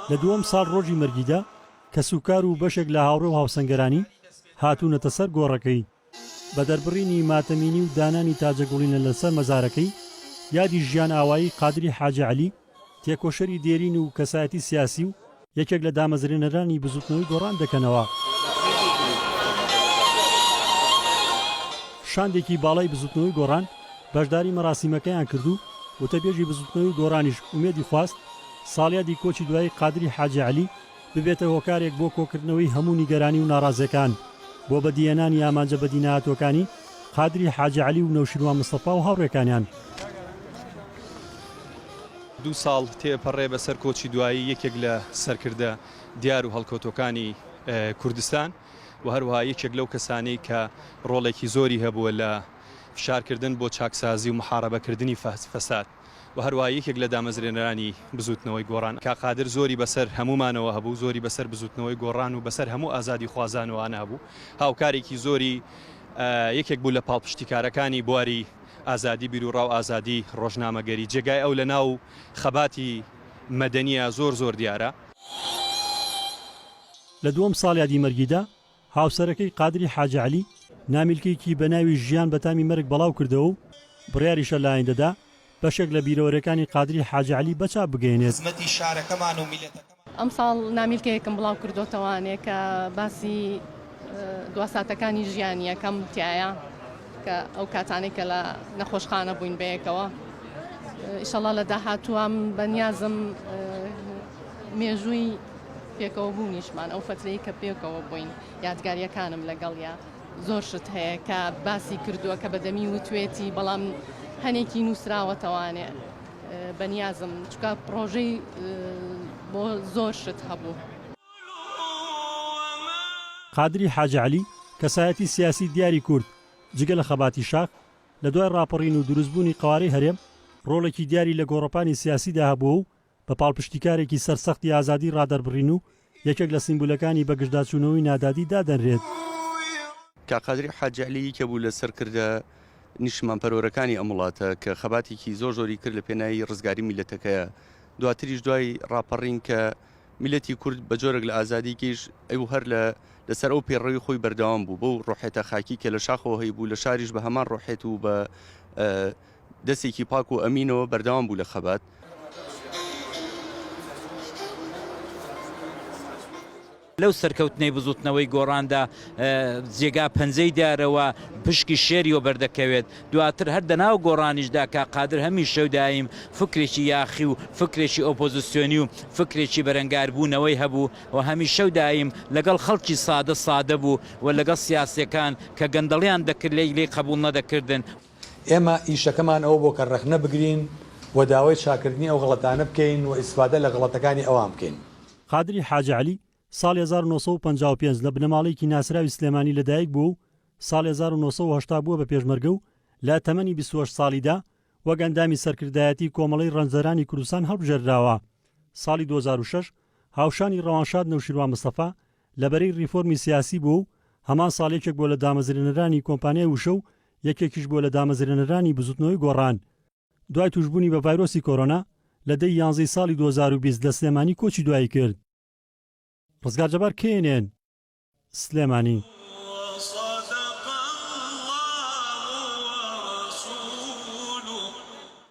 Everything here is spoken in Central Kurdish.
لە دووەم ساڵڕۆژی مەرگیدا، کەسوکار و بەشێک لە هاوڕێ و هاوسەنگەرانی هاتوونەتە سەر گۆڕەکەی. بە دەربڕینی ماتەمینی و دانانی تاجەگوڵینە لەسەر مەزارەکەی، یادی ژیانئاوایی قادری حاجی عەلی، تێکۆشەری دێرین و کەسایەتی سیاسی و یەکێک لە دامەزرێنەرانی بزوتنەوەی گۆڕان دەکەنەوە. شاندێکی باڵای بزوتنەوەی گۆڕان بەشداری مەراسیمەکەیان کرد و وتەبێژی بزوتنەوەی گۆڕانیش ئومێدی خواست ساڵیادی کۆچی دوایی قادری حاجی عەلی ببێتە هۆکارێک بۆ کۆکردنەوەی هەموو نیگەرانی و ناڕازیەکان بۆ بەدیهێنانی ئامانجە بەدینەهاتووەکانی قادری حاجی عەلی و نەوشیروان مستەفا و هاوڕێکانیان. دوو ساڵ تێپەڕێ بەسەر کۆچی دوایی یەکێک لە سەرکردە دیار و هەڵکەوتووەکانی کوردستان و هەروەها یەکێک لەو کەسانەی کە ڕۆڵێکی زۆری هەبووە لە فشارکردن بۆ چاکسازی و محارەبەکردنی فەساد و هەروەها یەکێک لە دامەزرێنەرانی بزووتنەوەی گۆڕان. کاک قادر زۆری بەسەر هەموومانەوە هەبوو، زۆری بەسەر بزووتنەوەی گۆڕان و بەسەر هەموو ئازادیخوازانەوانە هەبوو. هاوکارێکی زۆری یەکێک بوو لە پاڵپشتیکارەکانی بواری ئازادی بیروڕا و ئازادی ڕۆژنامەگەری. جێگای ئەو لە ناو خەباتی مەدەنییا زۆر زۆر دیارە. لە دووەم ساڵیادی مەرگیدا، هاوسەرەکەی قادری حاجی عەلی نامیلکەیەکی بە ناوی ژیان بە تامی مەرگ بەڵاو کردەوە و بڕیاریشە لە ئایندەدا بەشێک لە بیرەوەریەکانی قادری حاجی عەلی بە چاپ بگەیەنێت. خزمەتی شارەکەمان و میللەتەکەمان. ئەمساڵ نامیلکەیەکم بڵاو کردۆتەوانێ کە باسی دوا ساتەکانی ژیانی یەکەم تایە کە ئەو کاتانەی کە لە نەخۆشخانە بووین بەیەکەوە ئیشەڵا لە داهاتووام بەنیازم مێژووی پێکەوە بوونیشمان ئەو فترەی کە پێکەوە بووین یادگاریەکانم لەگەڵیا زۆر شت هەیە کە باسی کردووە کە بەدەمی وتوێتی بەڵام هەنێکی نووسراوەتەوانێ بەنیازم چکە پڕۆژەی بۆ زۆر شت هەبوو. قادری حاجی عەلی، کەسایەتی سیاسی دیاری کورد، جگە لە خەباتی شاخ، لە دوای ڕاپەڕین و دروستبوونی قەوارەی هەرێم، ڕۆڵێکی دیاری لە گۆڕەپانی سیاسیدا هەبووە و بە پاڵپشتیکارێکی سەرسەختی ئازادی ڕادەربڕین و یەکێک لە سیمبولەکانی بەگژداچوونەوەی نادادی دادەنرێت. کاک قادری حاجی عەلی یەکێ بوو لە سەرکردە نیشتمانپەروەرەکانی ئەم وڵاتە کە خەباتێکی زۆر زۆری کرد لە پێناوی ڕزگاری میللەتەکەیا، دواتریش دوای ڕاپەڕین کە میللەتی کورد بە جۆرێک لە ئازادی گەیشت ئەو هەر لە لەسەر ئەو پەیڕەوی خۆی بەردەوام بوو بەو ڕۆحێتە خاکی کە لە شاخەوە هەیبوو لە شاریش بە هەمان ڕۆحێت و بە دەستێکی پاک و ئەمینەوە بەردەوام بوو لە خەبات. لەو سەرکەوتنەی بزوتنەوەی گۆڕاندا جێگا پەنجەی دیارە و پشکی شێری وەبەر دەکەوێت. دواتر هەر دەناو گۆڕانیشدا کاک قادر هەمیشە و دایم فکرێکی یاخی و فکرێکی ئۆپۆزسیۆنی و فکرێکی بەرەنگاربوونەوەی هەبوو و هەمیشە و دایم لەگەڵ خەڵکی سادە سادە بوو و لەگەڵ سیاسیەکان کە گەندەڵیان دەکرد لێی لێی قەبوڵ نەدەکردن. ئێمە ئیشەکەمان ئەوە بووە کە رەخنە بگرین و داوای چاککردنی ئەو غەڵەتانە بکەین و ئیستفادە لە غەڵەتەکانی ئەوان بکەین. قادری حاجی عەلی ساڵی 1955 لە بنەماڵەیەکی ناسراوی سلێمانی لەدایک بووە و ساڵی 1980 بووە بە پێشمەرگە و لە تەمەنی 28 ساڵیدا وەک ئەندامی سەرکردایەتی کۆمەڵەی ڕەنجدەرانی کوردستان هەڵبژێردراوە. ساڵی 2006 هاوشانی ڕەوانشاد نەوشیروان مستەفا لە بەرەی ڕیفۆرمی سیاسی بووە و هەمان ساڵ یەکێک بووە لە دامەزرێنەرانی کۆمپانیای وشە و یەکێکیش بووە لە دامەزرێنەرانی بزوتنەوەی گۆڕان. دوای تووشبوونی بە ڤایرۆسی کۆرۆنا لە دە ی یانزەی ساڵی 2020 لە سلێمانی کۆچی دوایی کرد. ڕزگار جەبار، KNN، سلێمانی.